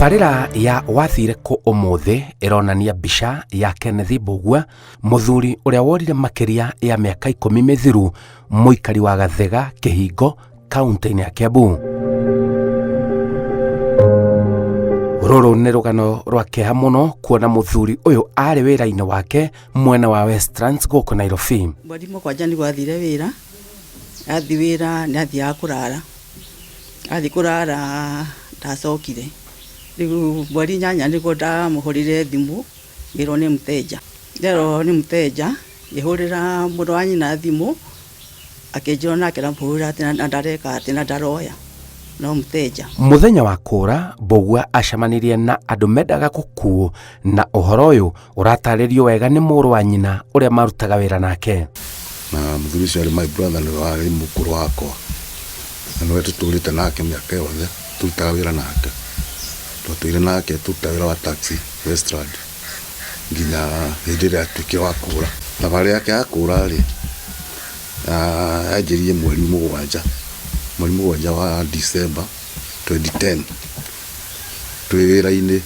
Tabarĩra ya wathire kũ ũmũthĩ ĩronania mbica ya Kenneth Mbũgua, mũthuri ũrĩa worire makĩria ya mĩaka 10 mĩthiru, mũikari wa Gathega Kĩhingo, kaunti-inĩ ya Kiambu. Rũrũ nĩ rũgano rwa kĩeha mũno kuona mũthuri ũyũ arĩ wĩra-inĩ wake mwena wa Westlands gũkũ Nairobi. Mweri 7 nĩguo athire wĩra, athi wĩra nĩ athiaga kũrara, athi kũrara ndacokire. Rĩu mweri 8 nĩguo ndamũhũrĩire thimũ ngĩrwo nĩ mteja. Nderwo nĩ mteja, ngĩhũrĩra mũrũ wa nyina thimũ, akĩnjĩra onake ndamũhũrĩra atĩ na ndareka atĩ na ndaroya no mteja. Mũthenya wa kũra, Mbũgua acemanirie na andũ mendaga gũkuo, na ũhoro ũyũ ũratarĩrio wega nĩ mũrũ wa nyina ũrĩa marutaga wĩra nake. Na mũthuri ũcio arĩ my brother, nĩwe warĩ mũkũrũ wakwa, na nĩwe tũtũrĩte nake mĩaka yothe, tũrutaga wĩra nake. Twatũire nake tũrutaga wĩra wa taxi Westland nginya hĩndĩ ĩrĩa atuĩkire wa kũra. Thabarĩ yake ya kũra rĩ, yanjirie mweri 7 wa December 2010 twĩ wĩra-inĩ.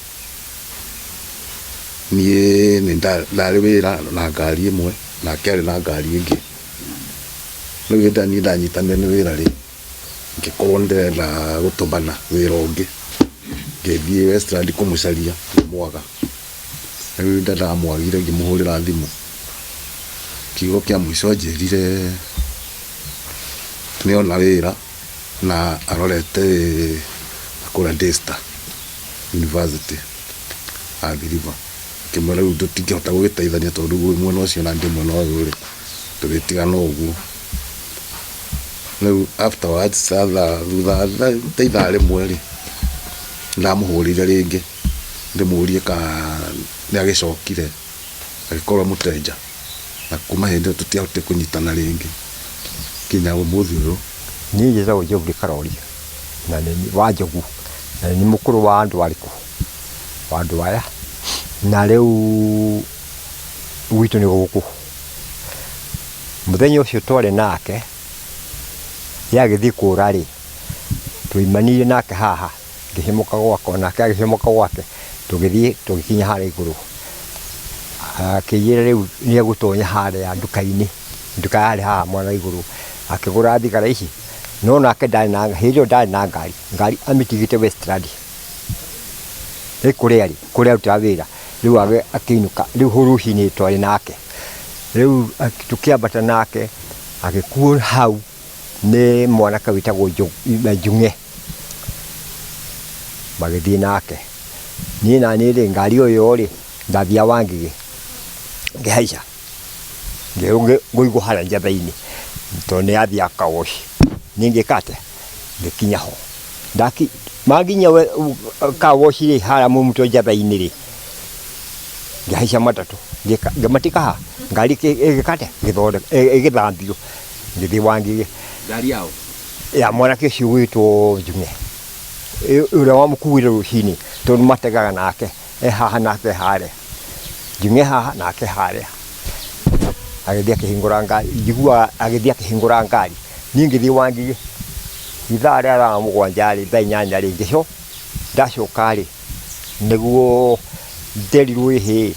Niĩ nĩ ndarĩ wĩra na ngari ĩmwe nake arĩ na ngari ĩngĩ. Rĩu hĩndĩ ĩrĩa niĩ ndanyitanire nĩ wĩra rĩ, ngĩkorwo nĩ ndĩrenda gũtũmana wĩra ũngĩ, ngĩthiĩ Westland kũmũcaria ngĩmwaga. Rĩu hĩndĩ ĩrĩa ndamwagire ngĩmũhũrĩra thimũ, kiugo kĩa mũico anjĩrire nĩ ona wĩra na arorete kũrĩa Daystar University Athi River. Ngĩmwĩra rĩu tũtingĩhota gũgĩteithania tondũ rĩu wĩ mwena ũcio na ndĩ mwena ũyũ rĩ, tũgĩtigana ũguo. Rĩu afterwards thutha ta ithaa rĩmwe rĩ, ndamũhũrĩire rĩngĩ ndĩmũrie kana nĩ agĩcokire, agĩkorwo mũteja, na kuma hĩndĩ ĩyo tũtiahotire kũnyitana rĩngĩ nginya ũmũthĩ ũyũ. Niĩ njĩtagwo Geoffrey Karori na nĩ niĩ wa Njogu, na nĩ niĩ mũkũrũ wa andũ arĩkũ? Wa andũ aya. Na rĩu gwitũ nĩ gũkũ. Mũthenya ũcio twarĩ nake, ye agĩthiĩ kũra rĩ, twaumanire nake haha, ngĩhĩmũka gwakwa nake agĩhĩmũka gwake, tũgĩthiĩ tũgĩkinya harĩa igũrũ. Akĩnjĩra rĩu nĩ egũtonya harĩa nduka-inĩ, nduka yarĩ haha mwena wa igũrũ, akĩgũra thigara ici, no nake ndarĩ na, hĩndĩ ĩyo ndarĩ na ngari, ngari amĩtigĩte Westland, ĩ kũrĩa arĩ, kũrĩa arutaga wĩra, rĩu akĩinũka, rĩu rũcinĩ twarĩ nake, rĩu tũkĩambata nake, agĩkuo hau nĩ mwanake wĩtagwo Njung'e, magĩthiĩ nake. Niĩ naniĩ rĩ, ngari o ĩyo rĩ, ndathiaga Wangigĩ, ngĩhaica, ngĩigwo harĩa Njathai-inĩ, tondũ nĩ yathiaga car wash. Niĩ ngĩka atĩa? Ngĩkinya ho. Manginyia car wash rĩ, harĩa Mũmto Njathai-inĩ rĩ, ngĩhaica matatũ, ngĩmatiga ha? Ngari ĩgĩka atĩa? Ĩgĩthambio, ngĩthiĩ Wangigĩ. Ngari ya ũ? Ya mwanake ũcio ũgwĩtwo Njung'e, ũrĩa wamũkuire rũcinĩ, tondũ mategaga nake, e haha nake harĩa, Njung'e haha nake harĩa. Agĩthiĩ akĩhingũra ngari, njiguaga agĩthiĩ akĩhingũra ngari, niĩ ngĩthiĩ Wangigĩ, ithaa rĩa thaa 7 rĩ, thaa 8 rĩ, ngĩcoka, ndacoka rĩ, nĩguo nderirwo ĩhĩ,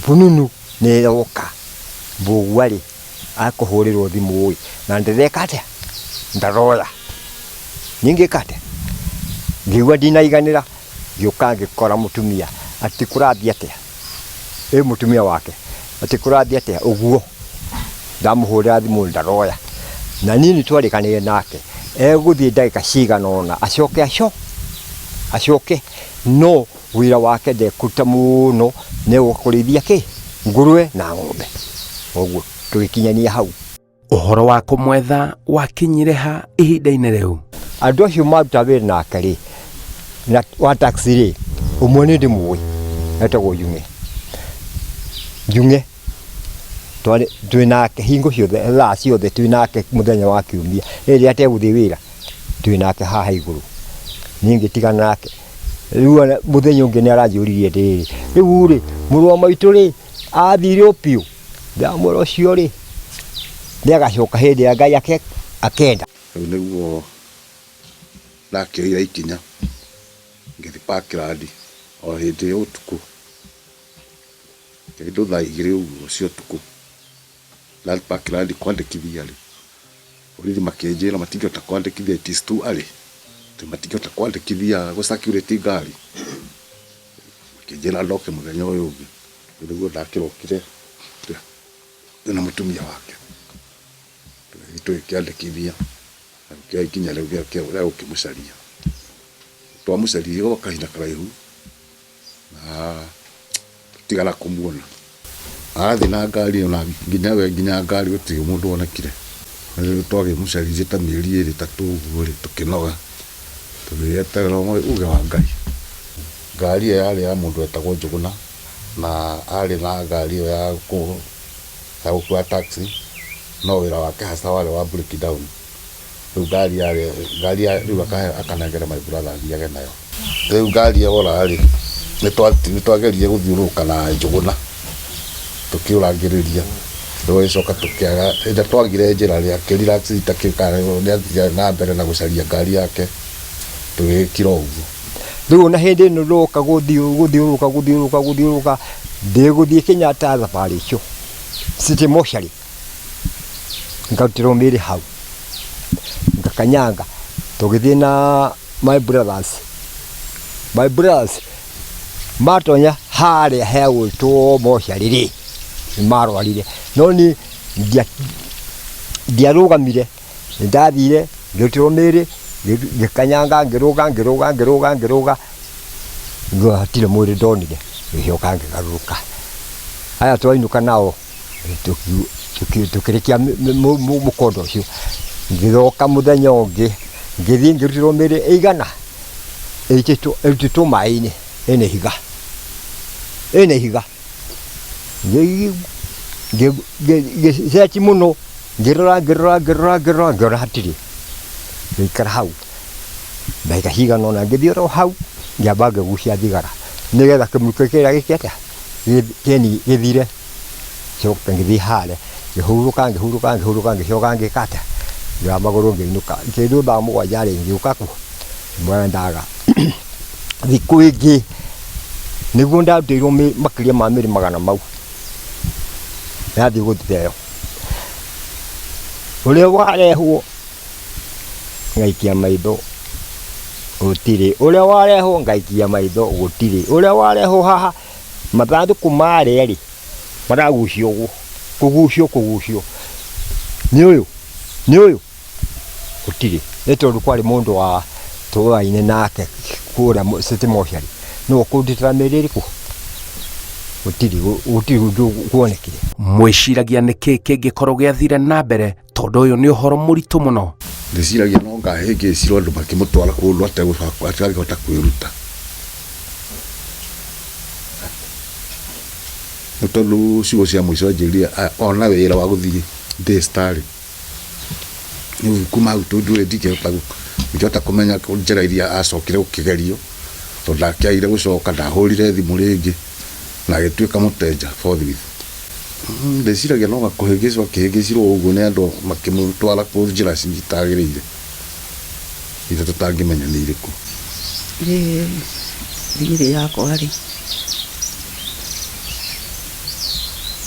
bununu nĩ ĩroka, Mbũgua rĩ, akũhũrĩrwo thimũ ĩ, na ndĩreka atĩa? Ndaroya. Niĩ ngĩka atĩa? Ngĩigua ndinaiganĩra, ngĩũka ngĩkora mũtumia atĩ kũrathiĩ atĩa? Ĩ mũtumia wake, atĩ kũrathiĩ atĩa? Ũguo. Ndamũhũrĩra thimũ ndaroya. Na niĩ nĩ twarĩkanĩire nake, egũthiĩ ndagĩka cigana ũna acoke acoke, no wĩra wake ndekũruta mũno, nĩ egũka kũrĩithia kĩ? Ngũrũwe na ng'ombe. Ũguo tũgĩkinyania hau. Ũhoro wa kũmwetha wakinyire ha ihinda-inĩ rĩu? Andũ acio maruta wĩra nake rĩ, na wa taxi rĩ, ũmwe nĩ ndĩmũĩ, etagwo Njung'e. Njung'e twarĩ twĩ nake hingo ciothe, thaa ciothe twĩ nake mũthenya wa kiumia, rĩrĩa ategũthiĩ wĩra, twĩ nake haha igũrũ. Niĩ ngĩtigana nake. Rĩu ona mũthenya ũngĩ nĩ aranjũririe atĩrĩrĩ, rĩu rĩ, mũrũ wa maitũ rĩ, athire o biũ? Ndamwĩra ũcio rĩ, nĩ agacoka hĩndĩ ĩrĩa Ngai akenda. Rĩu nĩguo ndakĩoire ikinya. Parkland o hĩndĩ ĩyo ũtukũ, kĩndũ thaa 2 ũguo cia ũtukũ. Ndathiĩ Parkland kwandĩkithia rĩ, borithi makĩnjĩra matingĩhota kwandĩkithia, it is too early, atĩ matingĩhota kwandĩkithia gũ circulate ngari. Makĩnjĩra ndoke mũthenya ũyũ ũngĩ. Rĩu nĩguo ndakĩrokire na mũtumia wake, tũgĩthiĩ tũgĩkĩandĩkithia na gũkĩoya ikinya rĩu rĩa gũkĩmũcaria. Twamũcaririe gwa kahinda karaihu na tũtigana kũmuona. Arathiĩ na ngari ĩyo na nginya we nginya ngari gũtirĩ mũndũ wonekire. Rĩu twakĩmũcaririe ta mĩeri ĩrĩ ĩtatũ ũguo rĩ, tũkĩnoga, tũgĩgĩeterera uge wa Ngai. Ngari ĩyo yarĩ ya mũndũ wetagwo Njũgũna na arĩ na ngari ĩyo ya gũkua taxi, no wĩra wake hasa warĩ wa breakdown. Rĩu ngari yarĩ ngari rĩu akanengera my brother athiage nayo. Rĩu ngari yora rĩ, nĩ twageririe gũthiũrũrũka na Njũgũna tũkĩũrangĩrĩria, tũgĩcoka tũkĩaga, hĩndĩ ĩrĩa twagire njĩra rĩ, akĩ relax nĩ athire na mbere na gũcaria ngari yake, tũgĩgĩkira ũguo. Rĩu ona hĩndĩ ĩno ndoka gũthiũrũrũka gũthiũrũrũka gũthiũrũrũka ndĩgũthiĩ Kenyatta thabarĩ icio City Mortuary ngarutĩrwo mĩĩrĩ hau ngakanyanga tũgĩthiĩ na my brothers, my brothers matonya harĩa hegwĩtwo mortuary rĩ nĩ marwarire no niĩ ndiarũgamire, nĩ ndathire ngĩrutĩrwo mĩĩrĩ ngĩkanyanga ngĩrũga ngĩrũga ngĩrũga ngĩrũga hatirĩ mwĩrĩ ndonire ngĩcoka ngĩgarũrũka. Aya twainũka nao tũkĩrĩkia mũkondo ũcio, ngĩcoka mũthenya ũngĩ ngĩthiĩ ngĩrutĩrwo mĩĩrĩ ĩigana ĩrutĩtwo maĩ-inĩ ĩna ihiga, ĩna ihiga. Ngĩcenjia mũno ngĩrora ngĩrora ngĩrora ngĩrora ngĩona hatirĩ, ngĩikara hau ndagĩka cigana ũna ngĩthiĩ oro hau ngĩamba ngĩgucia thigara nĩgetha kĩmũrukĩ kĩrĩa gĩke atĩa, gĩthire. Ngĩcoka ngĩthiĩ harĩa ngĩhurũka ngĩhurũka ngĩhurũka ngĩcoka ngĩka atĩa, ngĩoya magũrũ ngĩinũka. Kĩndũ thaa 7 rĩ ngĩũka kũ? Ngĩmwĩra thikũ ĩngĩ nĩguo ndarutĩirwo makĩria ma mĩrĩ magana mau, yathiĩ gũtheo. Ũrĩa warehwo ngaikia maitho gũtirĩ, ũrĩa warehwo ngaikia maitho gũtirĩ, ũrĩa warehwo haha mathandũkũ marĩa rĩ maragucio ũguo, kũgucio kũgucio, nĩ ũyũ, nĩ ũyũ, gũtirĩ. Nĩ tondũ kwarĩ mũndũ wa tũraine nake kũrĩa City Mortuary, nĩwe ũkũndutĩra mĩrĩ ĩrĩkũ? Gũtirĩ, gũtirĩ ũndũ kuonekire. Mwĩciragia nĩ kĩĩ kĩngĩkorwo gĩathire na mbere tondũ ũyũ nĩ ũhoro mũritũ mũno? Ndĩciragia no ngahĩngĩcirwo andũ makĩmũtwara kũndũ atangĩhota kwĩruta. Nĩ tondũ ciugo cia mũico anjĩrire ona wĩra wa gũthiĩ Daystar rĩ, rĩu kuma hau ndũĩ ndingĩhota kũmenya njĩra iria acokire gũkĩgerio tondũ ndakĩagire gũcoka, ndahũrire thimũ rĩngĩ na agĩtuĩka mũteja forthwith. Ndĩciragia no kũhĩngĩcwo akĩhĩngĩcirwo ũguo nĩ andũ makĩmũtwara kũ njĩra citagĩrĩire iria tũtangĩmenya nĩ irĩkũ. Thirĩ yakwa rĩ,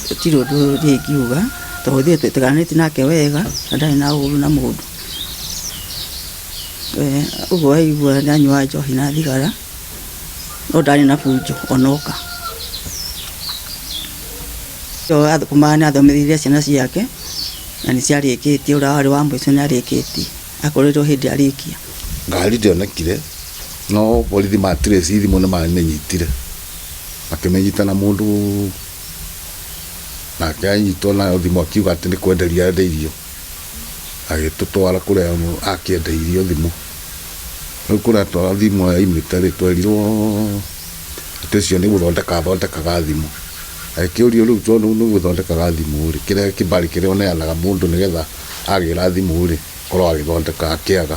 gũtirĩ ũndũ niĩ ingiuga tondũ ithuĩ tũtiganĩte nake wega na ndarĩ na ũru na mũndũ. Ũguo waigua nĩ anyuaga njohi na thigara, no ndarĩ na bunjo ona oka. Athũkũmaga nĩ athomithirie ciana ciake na nĩ ciarĩkĩtie, ũrĩa warĩ wa mũico nĩ arĩkĩtie, akorirwo hĩndĩ arĩkia. Ngari ndĩonekire no borithi ma trace thimũ nĩ mamĩnyitire, makĩmĩnyita na mũndũ nake anyitwo nayo thimũ akiuga atĩ nĩ kwenderia endeirio, agĩtũtwara kũrĩa akĩendeirio thimũ. Rĩu kũrĩa thimũ yaumĩte rĩ, twerirwo atĩ ũcio nĩ gũthondeka athondekaga thimũ. Agĩkĩũrio rĩu tondũ nĩ gũthondekaga thimũ rĩ, kĩrĩa kĩbarĩ kĩrĩa ũneanaga mũndũ nĩgetha agĩra thimũ rĩ, akorwo agĩthondeka akĩaga.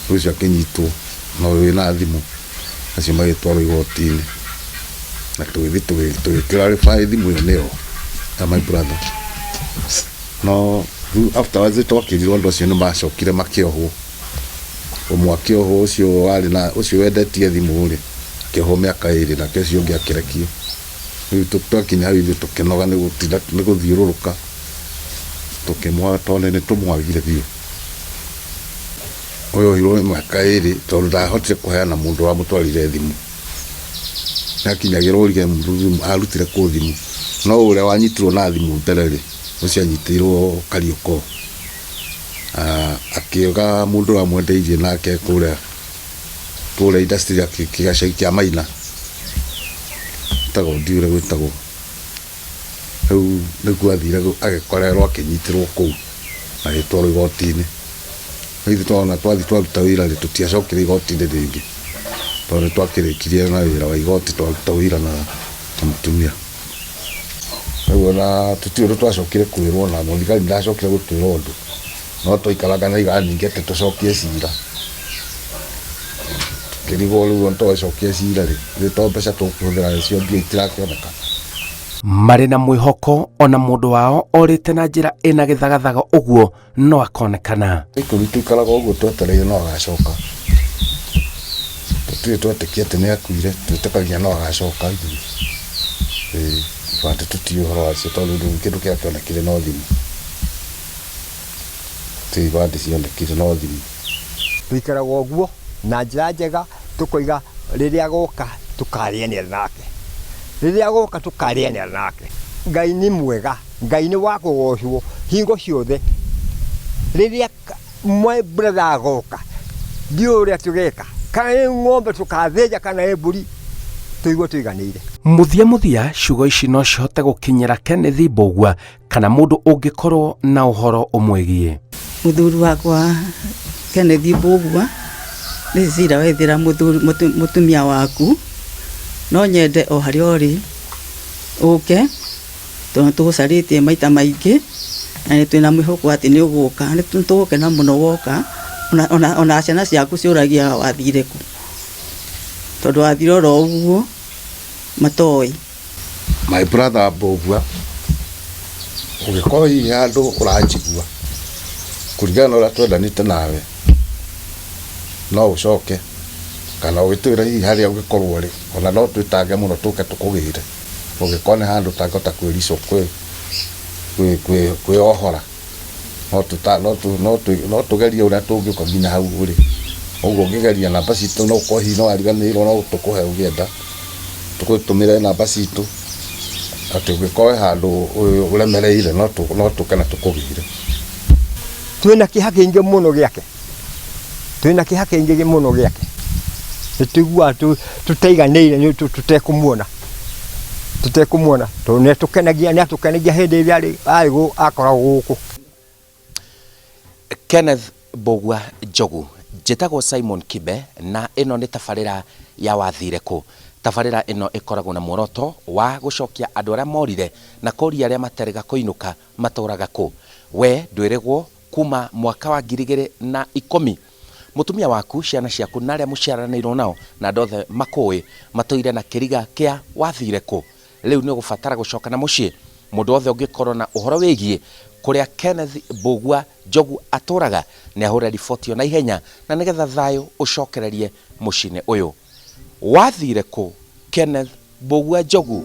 Rĩu ũcio akĩnyitwo na ũyũ wĩna thimũ, acio magĩtwarwo igoti-inĩ. Na tũgĩthiĩ tũgĩ clarify thimũ ĩyo nĩyo ya my brother. No rĩu afterwards twakĩrirwo andũ acio nĩ macokire makĩohwo. Ũmwe akĩohwo ũcio warĩ na ũcio wendetie thimũ rĩ, akĩohwo mĩaka ĩrĩ nake ũcio ũngĩ akĩrekio. Rĩu twakinya hau ithuĩ tũkĩnoga nĩ gũtinda nĩ gũthiũrũrũka tũkĩmwaga tondũ nĩ tũmwagire biũ. Ũyũ ohirwo mĩaka ĩrĩ tondũ ndahotire kũheana mũndũ wamũtwarĩire thimũ. Nĩakinyagĩrwo ũrige mũndũ arutire kũ thimũ. No ũrĩa wanyitirwo na thimũ mbere rĩ, ũcio anyitĩirwo Kariokor. Akiuga mũndũ ũrĩa wamwendeirie nake kũrĩa kũrĩa industry ya gĩcagi kĩa Maina, gwĩtagwo ndiũĩ ũrĩa gwĩtagwo. Rĩu nĩkuo athire agĩkorerwo akĩnyitĩrwo kũu agĩtwarwo igoti-inĩ. No ithuĩ twona twathiĩ twaruta wĩra rĩ, tũtiacokire igoti-inĩ rĩngĩ tondũ nĩ twakĩrĩkirie na wĩra wa igoti twaruta ũira na mũtumia. Rĩu ona tũtirĩ ũndũ twacokire kwĩrwo na mũthigari ndacokire gũtwĩra ũndũ, no twaikaranga na igaa nyingĩ atĩ tũcokie cira. Tũkĩrigwo rĩu ona twacokia cira rĩ, ithuĩ to mbeca tũkũhũthĩra nacio mbia itirakĩoneka. Marĩ na mwĩhoko ona mũndũ wao orĩte na njĩra ĩna gĩthagathaga ũguo no akonekana. Ikũmi tũikaraga ũguo twetereire no agacoka. Tũtirĩ twetĩkia atĩ nĩ akuire, twĩtĩkagia no agacoka ithuĩ. Ĩĩ, ibandĩ tũtiũĩ ũhoro wacio tondũ rĩu kĩndũ kĩrĩa kĩonekire no thimũ. Gũtirĩ ibandĩ cionekire no thimũ. Tũikaraga ũguo na njĩra njega tũkoiga rĩrĩa agoka tũkarĩanĩra nake, rĩrĩa agoka tũkarĩanĩra nake. Ngai nĩ mwega. Ngai nĩ wa kũgocwo hingo ciothe. Rĩrĩa my brother agoka, ndiũĩ ũrĩa tũgeka, kana nĩ ng'ombe tũkathĩnja kana nĩ mbũri, tũigue tũiganĩire. Mũthia mũthia ciugo ici no cihote gũkinyĩra Kenneth Mbũgua kana mũndũ ũngĩkorwo na ũhoro ũmwĩgiĩ. Mũthuri wakwa Kenneth Mbũgua, nĩ cira wethera mũtumia waku, no nyende o harĩa ũrĩ ũke. Tondũ nĩ tũgũcarĩtie maita maingĩ na nĩ twĩna mwĩhoko atĩ nĩ ũgũka. Nĩ tũgũkena mũno woka, ona ciana ciaku ciũragia wathire kũ, tondũ wathire oro ũguo matoĩ. My brother Mbũgua, ũngĩkorwo hihi handũ ũranjigua, kũringana na ũrĩa twendanĩte nawe, no ũcoke kana ũgĩtwĩre hihi harĩa ũngĩkorwo ũrĩ, ona no twĩtange mũno tũke tũkũgĩre. Ũngĩkorwo nĩ handũ ũtangĩhota kwĩricũ kwĩyohora, no tũgerie ũrĩa tũngĩũka nginya hau ũrĩ. Ũguo ũngĩgeria namba citũ no ũkorwo hihi nĩ wariganĩirwo no tũkũhe ũngĩenda, tũgũtũmĩre namba citũ, atĩ ũngĩkorwo wĩ handũ ũremereire no tũke na tũkũgĩre. Twĩna kĩeha kĩingĩ mũno gĩake. Twĩna kĩeha kĩingĩ mũno gĩake. Nĩ tũiguaga tũtaiganĩire nĩ tũtekũmuona. Tũtekũmuona tondũ nĩ atũkenagia nĩ atũkenagia hĩndĩ ĩrĩa arĩ akoragwo gũkũ. Kenneth Mbũgua Njogu. Njĩtagwo Simon Kibe na ĩno nĩ tabarĩra ya Wathire Kũ. Tabarĩra ĩno ĩkoragwo na muoroto wa gũcokia andũ arĩa morire na kũria arĩa materĩga kũinũka matũraga kũ. We ndwĩrĩgwo Kuuma mwaka wa 2010, mũtumia waku, ciana ciaku na arĩa mũciaranĩirũo nao na andũ othe makũũĩ matũire na kĩriga kĩa Wathiire kũ? Rĩu nĩ ũgũbatara gũcoka na mũciĩ. Mũndũ wothe ũngĩkorũo na ũhoro wĩgiĩ kũrĩa Kenneth Mbũgua Njogu atũũraga nĩ ahũre riboti ĩyo na ihenya na nĩgetha thayũ ũcokererie mũciĩ-inĩ ũyũ. Wathiire kũ Kenneth Mbũgua Njogu?